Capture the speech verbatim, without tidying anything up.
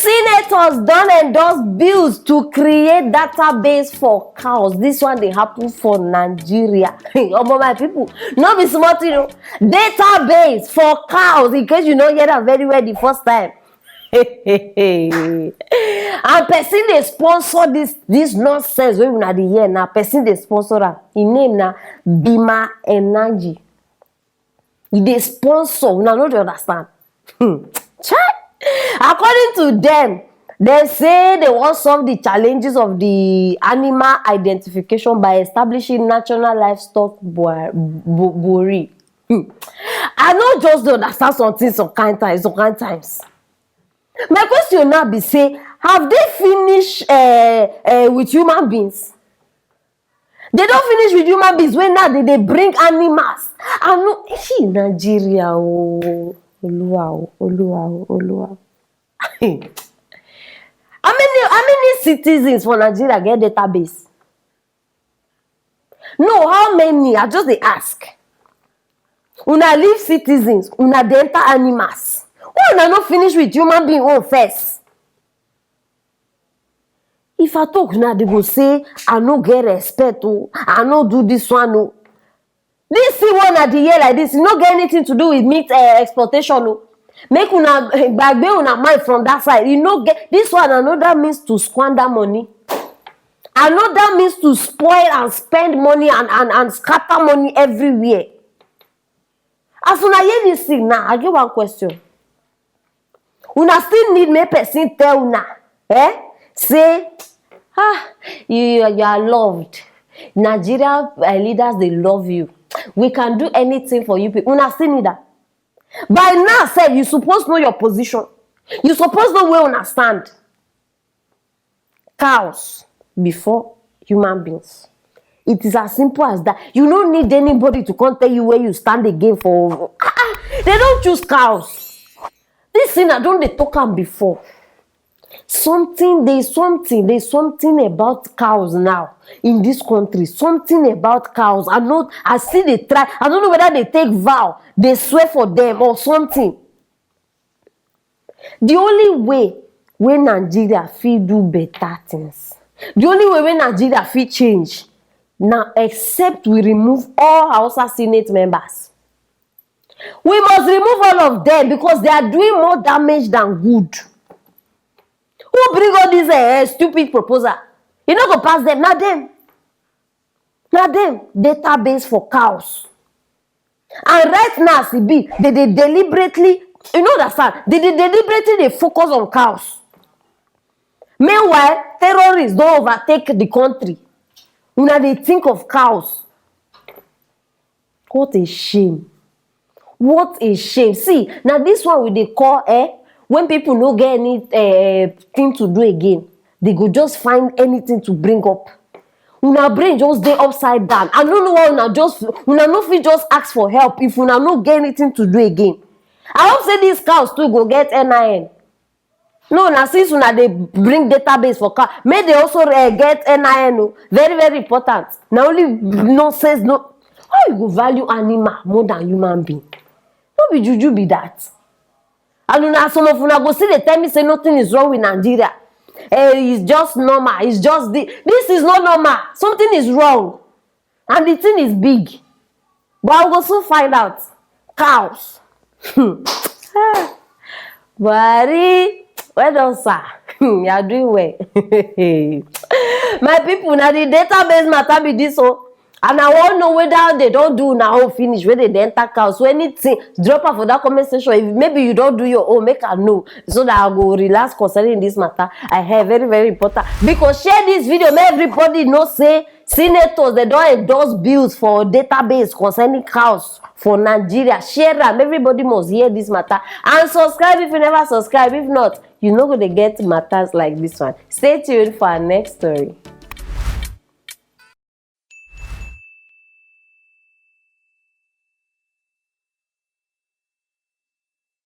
Senators don endorse bills to create database for cows. This one dey happen for Nigeria. Omo, my people, no be small thing o. Database for cows, in case you no hear am very well the first time. And person dey sponsor this this nonsense wey una dey hear now. Person dey sponsor am. Im name na Bima Energy. E dey sponsor, una no dey understand. Hmm. Chai! According to dem, dem say dem wan solve the challenges of the animal identification by establishing national livestock bua- bu- bureau. Hmm. I no just dey understand something some kind times, some kind times. My question now be say, have they finished uh, uh, with human beings? They don finish with human beings wey now they dey bring animals. I no see Nigeria o. Oluwa o, Oluwa o, Oluwa o. How many how many citizens for Nigeria get database? No, how many? I just dey ask. Una leave citizens, una dey enter animals. Why una no finish with human being own first? If I talk now, they go say I no get respect o, I no do this one o. This thing wey una dey hear like this, e no get anything to do with meat uh, exploitation o. Make una gbagbe una mind from that side. E no get this one, another means to squander money. Another means to spoil and spend money and and and scatter money everywhere. As una hear this thing now, I get one question. Una still need make person tell una, eh? Say, ah, you, you are loved. Nigeria uh, leaders, they love you. We can do anything for you people. Una still need that. By now, sef, you suppose know your position. You suppose know where una stand. Cows before human beings. It is as simple as that. You no need anybody to come tell you where you stand again for. Ah, ah, they don't choose cows. This thing I don't dey talk am before. Something, there's something, there's something about cows now in this country. Something about cows. I know, I see they try. I don't know whether they take vow, they swear for them or something. The only way wey Nigeria fit do better things, the only way wey Nigeria fit change na except we remove all Hausa Senate members. We must remove all of them because they are doing more damage than good. Who bring all this uh, stupid proposal? You no go pass them, not them. Na dem database for cows. And right now as e be, they dey deliberately, you no understand, they dey deliberately dey focus on cows. Meanwhile, terrorists don overtake the country. Una dey think of cows. What a shame. What a shame. See, na this one we dey call eh, when people no get any eh, thing to do again, they go just find anything to bring up. Una brain just dey upside down. I no know why una just una no fit just ask for help if una no get anything to do again. I hope say these cows too go get N I N. No, na since una dey bring database for cow, make they also uh, get N I N o. Very very important. Na only nonsense no. How you go value animal more than human being? No be juju be that. And una some of una go still dey tell me say nothing is wrong with Nigeria. Eh, it's just normal. It's just the, this is not normal. Something is wrong. And the thing is big. But I go soon find out. Cows. Buhari, well done, sir. You are doing well. My people, now the database matter be this. Oh, and I wan know whether they don do una own finish wey dey dey enter cow. So anything, drop am for that comment section. If maybe you don do your own, make I know so that I go relax concerning this matter. I hear very very important because share this video, make everybody know say senators dem don endorse bills for database concerning cows for Nigeria. Share am, everybody must hear this matter, and subscribe if you never subscribe. If not, you no go dey get matters like this one. Stay tuned for our next story.